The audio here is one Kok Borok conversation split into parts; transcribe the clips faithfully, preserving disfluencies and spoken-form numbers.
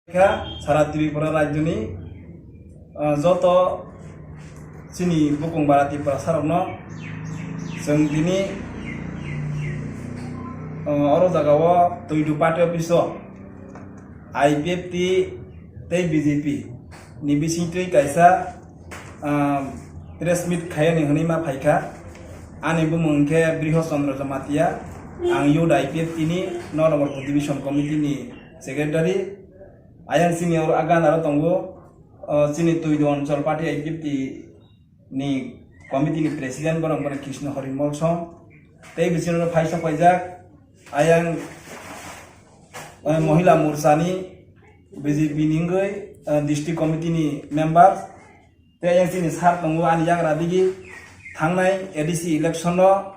Kha sara Tripura rajyoni, ah, joto chini bukung bara Tiprasarokno chwng tini, ah, oro jagao Tuidu party office o I P F T tei B J P ni bisingtwi kaisa, ah, press meet khaiyani hwnwi ma phaikha. Ani bumung khe Briho Chandra Jamatia, ang Youth I P F T ni North Division Committee ni Secretary. Ayang chini oro aga naro tongo, o, chini Tuidu Anchal Party I P F T ni committee ni president borok, borok Krishna Hari Molsom. Tei bisingo phaisa paijak ayang, o, Mohila Morcha ni B J P ni wngwi, o, district committee ni member. Tei ayang chini sir tongo ani yagra digi thangnai A D C election o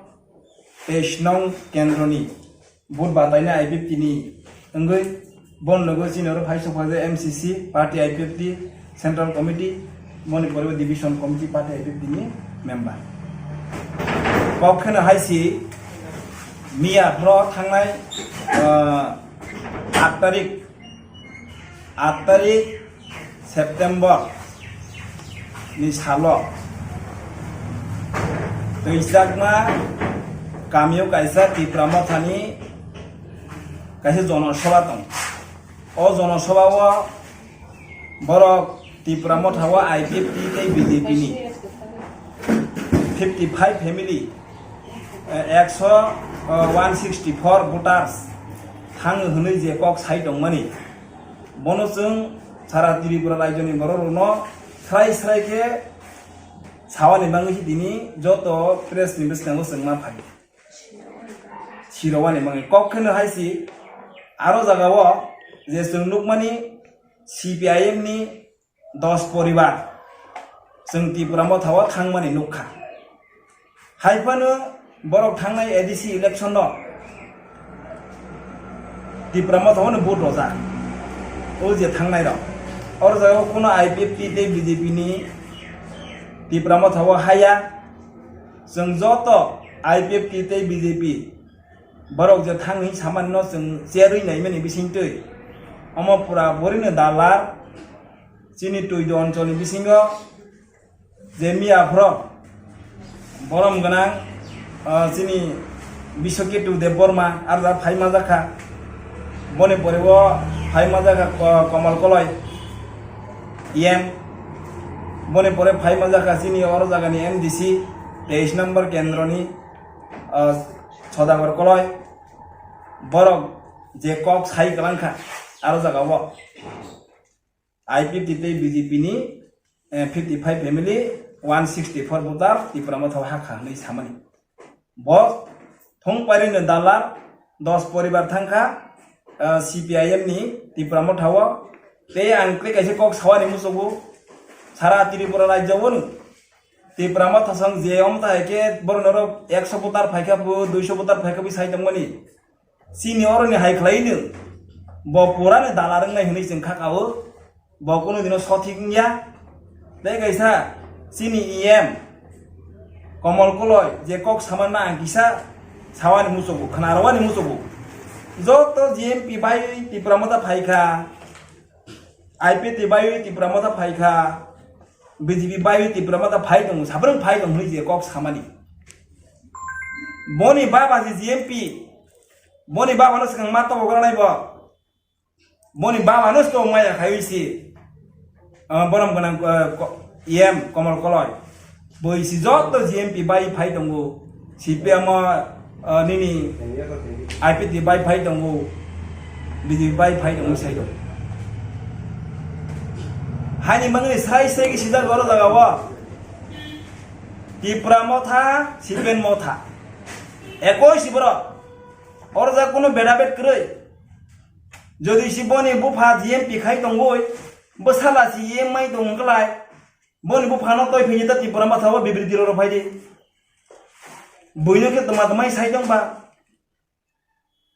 teis nong kendroni vote bataina I P F T ni wngwi bon logo chini oro phai sokha je M C C party I P F T central committee, boni pore bo division committee party I P F T ni member. Kok kheno hai si miya phro thangnai, ah, aat tarik, aat tarik September ni salo twijakma kamio kaisa Tipra Mothani kaisa jonosobha tong. O jonosobha o borok Tipra Motha o I P F T tei B J P ni fifty five family, eh, ekso, eh, one sixty four voters thang hwnwi je kok sai tongmani, bono chwng sara Tripura rajyoni borok rokno srai srai khe sawani bagwi tini joto press ni bwskango chwng ma phai. Sirowani bagwi kok kheno hai si aro jagao je chwng nukmani C P I M ni dos poribar chwng Tipra Motha o thangmani nukha. Hai phano borok thangnai A D C election no Tipra Motha o no vote rojak. O je thangnai rok. Oro jagao kuno I P F T tei B J P ni Tipra Motha o haya. Chwng joto I P F T tei B J P borok je thangwi samani no chwng cherwi naimani bisingtwi omo pura borino dalar chini Tuidu oncholni bisingo je miya phro borom gwnang, ah, chini Biswaketu Debbarma arja phai manjakha. Boni pore o phai manjakha Ko-, Komal Koloi E M. Boni pore phai manjakha chini oro jagani M D C teis number kendroni, ah, Sodagor Koloi. Borok je kok sai kwlangkha aro jagao I P F T tei B J P ni, eh, fifty five family, one sixty four voter Tipra Motha o hakha hwnwi samani. Bo thung pairino dalar dos poribar thangkha, eh, C P I M ni Tipra Motha o. Tei ang tei kaisa kok sawani muchugo, sara Tripura rajya o no Tipra Motha song je omta hai khe borok norok ekso voter phaikha bo, duiso voter phaikha bo sai tongmani. Chini oroni hai khlai no bo pura ni dalar wngnai hwnwi chwng kha kao. Bo kunu dino sothik wngya. Tei kaisa chini E M Komal Koloi je kok samanna ang kisa sawani muchugo, khna rwani muchugo. Joto G M P bai Tipra Motha phaikha, I P T bai Tipra Motha phaikha, B J P bai Tipra Motha phai tongo, sabrang phai tong hwnwi je kok samani. Boni baba je G M P, boni baba no swkang ma tobo gora nai bo. Boni baba no sto maya khai si. Ah, borom gwnang, ah, ko-, E M Komal Koloi. Boi si joto G M P bai phai tongo. C P M o, ah, nini I P T bai phai tongo. B J P bai phai tongo sai tongo. Hani mangni sai sai ki sida goro jaga o. Tipra Motha, C P M Motha. Ekoi si borok. Oro ja kuno beda bet kwrwi. Jodi si boni bupha G M P khai tongoi, bwsala si E M I tong klai. Boni buphano toi phini ta Tipra Motha o bibriti roro phai di. Buino khe tma tmai sai tong ba.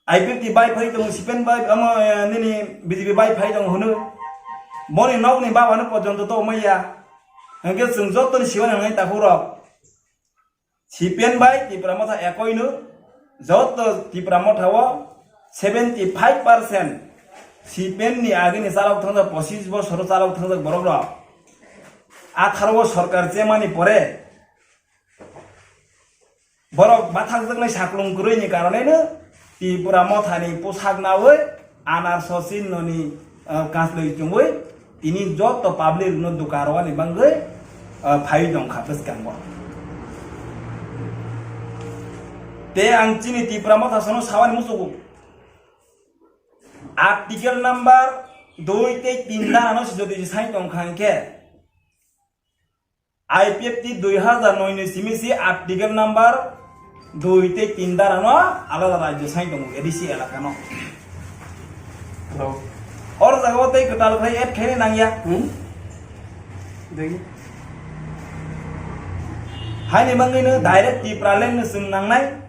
I P T bai phai tong, C P M bai, amo, eh, nini B J P bai phai tong hunu. Boni nokni babano porjonto to maya. Hingke chwng joto ni siwan nang takhurok. C P M bai Tipra Motha ekoi no, joto Tipra Motha o seventy five percent C P M ni agini chalok thangjak, pochis bosor chalok thangjak borok rok. Atharo o sorkar chemani pore borok bathakjaknai saklung kwrwi ni karoneno Tipra Mothani pusak nawi anar sosin noni, ah, kaslwi chungwi tini joto public no duka rwani bangwi, ah, phaiwi tongkha bwskango. Te ang chini Tipra Motha sono sawani musugo. Article number dui tei tin dara no si jodi si sai tong kha hwnkhe, I P F T dui hazar noi ni simi si article number dui tei tin dara no alada rajyo sai tongo A D C elaka no. Hello. Or jaga o tei kwtal khai add khai nang ya. Hmm? Degi. Haini mangwi no direct Tipraland no chwng nangnai.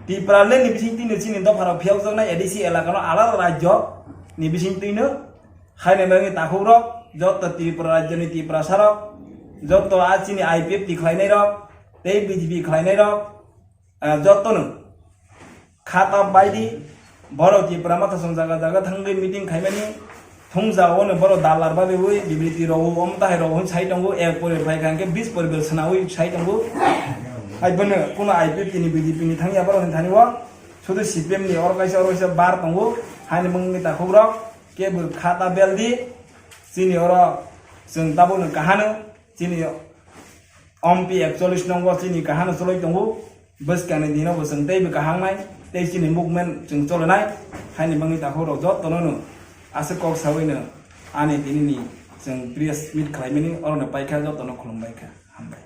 Tipraland ni bising twi no chini dopha rok phiyok jaknai A D C elaka no alada rajyo ni bising twi no. Haini bagwi takhuk rok, joto Tripura rajyoni Tiprasa rok, joto a chini I P F T khlainai rok, tei B J P khlainai rok, ah, joto no khata baidi borok Tipra Motha song jaga jaga thangwi meeting khaimani thungja ono borok dalar babe wi bibriti rok o omtahai rok hwn sai tongo ek pore phai kha hwnkhe bis pore bel sanawi sai tongo. Hai bono kuno I P F T ni B J P ni thangya borok ni thani o sudu C P M ni oro kaisa oro kaisa bar tongo haini mungni takhuk rok. Kebo khata beldi, chini oro chwng tabukno kahano, chini M P ekchollis nongo chini kahano choloi tongo, bwskangni dinobo chwng teibo kahangnai, tei chini movement chwng cholonai, haini bagwi takhuk rok jotono no aswk kok sawino ani tinini chwng press meet khlaimani orono paikha, jotono khulumbaikha, hambai.